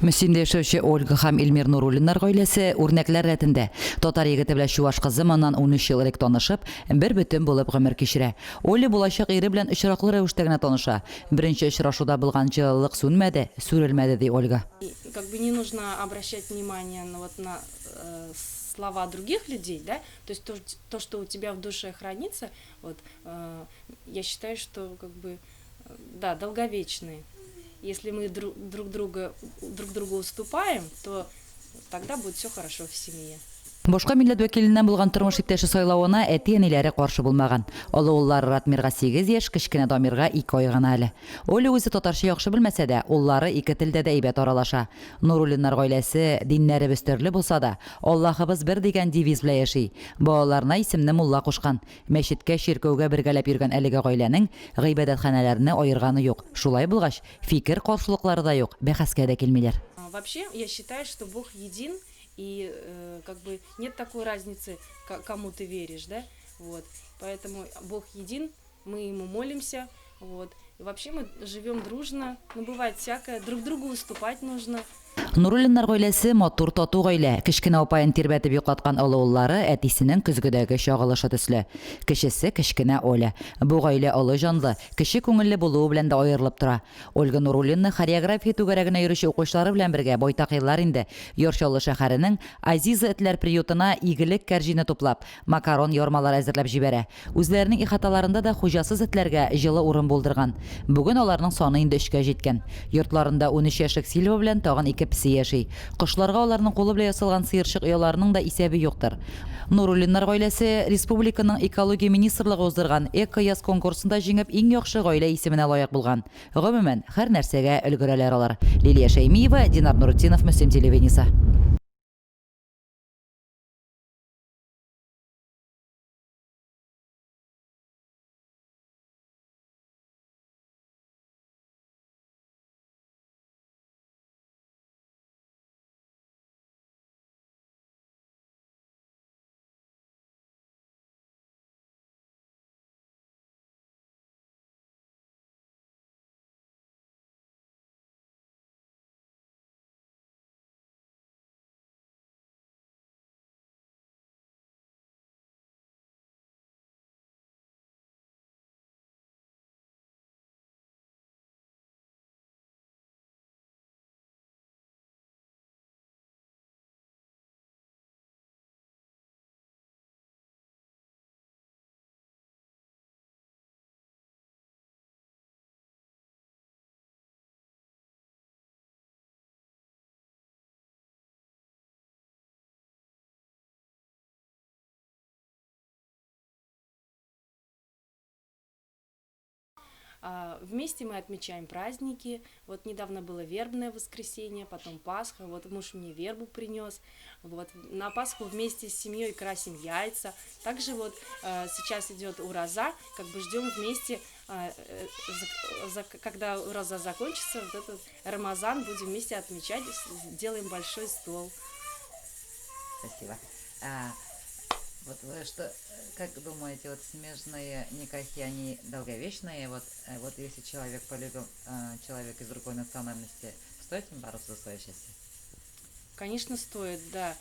Мөслимдә яшәүче Ольга һәм Эльмир Нуруллиннар гаиләсе үрнәкләр рәтендә. Татар егете белән чуваш кызы моннан 13 ел элек танышып, бер бөтен булып гомер кичерә. Оля булачак ире белән очраклы рәвештә генә таныша. Беренче очрашуда булган җылылык сүнмәде, сүрелмәде, ди Ольга. Как бы не нужно обращать внимание на вот на слова других людей, да, то есть то, то, что у тебя в душе хранится, вот, я считаю, что как бы, да, долговечные. Если мы друг другу уступаем, то тогда будет все хорошо в семье. Башка милләт вәкиленнән булган тормыш иптәше сайлавына әти-әниләре каршы булмаган. Олы уллары Ратмирга 8 яшь, кечкенә Дамирга 2 ай гына әле. Оля үзе татарча яхшы белмәсә дә, уллары ике телдә дә әйбәт аралаша. Нуруллиннар гаиләсе, диннәребез төрле булса да, Аллаһыбыз бер дигән девиз белән яши. Балаларына исемне мулла кушкан. Мәчеткә, чиркәүгә бергәләп йөргән әлеге гаиләнең гыйбадәтханәләрне аерганы юк. Шулай булгач, фикер каршылыклары да юк, бәхәскә дә килмиләр. Вообще, я считаю, что Бог един, и как бы нет такой разницы, кому ты веришь, да, вот. Поэтому Бог един, мы ему молимся, вот. И вообще мы живем дружно, ну бывает всякое, друг другу уступать нужно. Нуруллиннар гаиләсе матур, тату гаилә. Кечкенә апаен тирбәтеп йоклаткан олы уллары әтисенең көзгедәге чагылышы төсле. Кечесе, кечкенә Оля. Бу гаилә олы җанлы, кече күңелле булуы белән дә аерылып тора. Ольга Нуруллина хореография түгәрәгенә йөрүче укучылары белән бергә байтак еллар инде Яр Чаллы шәһәренең Азиза этләр приютына игелек кәрҗине туплап, макарон, ярмалар әзерләп җибәрә. Үзләренең ихаталарында да хуҗасыз этләргә җылы урын булдырган. Бүген аларның саны инде өчкә җиткән. Йортларында 13 яшьлек Сильва белән тагын ике песи яши. Кошларга аларның кулы белән ясалган сыерчык ояларының да исәбе юктыр. Нуруллиннар гаиләсе республиканың Экология министрлыгы уздырган Эко-яз конкурсында җиңеп иң яхшы гаилә исеменә лаек булган. Гомумән, һәр нәрсәгә өлгерәләр алар. Лилия Шәймиева, Динар Нуретдинов, Мөслим телевидениесе. Вместе мы отмечаем праздники. Вот недавно было вербное воскресенье, потом Пасха. Вот муж мне вербу принес. Вот на Пасху вместе с семьей красим яйца. Также вот сейчас идет ураза, как бы ждем вместе, когда ураза закончится, вот этот Рамазан будем вместе отмечать, делаем большой стол. Спасибо. А, вот вы что, как думаете, вот смежные никахи, они долговечные? Вот, вот если человек полюбил человека из другой национальности, стоит им бороться за свое счастье? Конечно, стоит, да.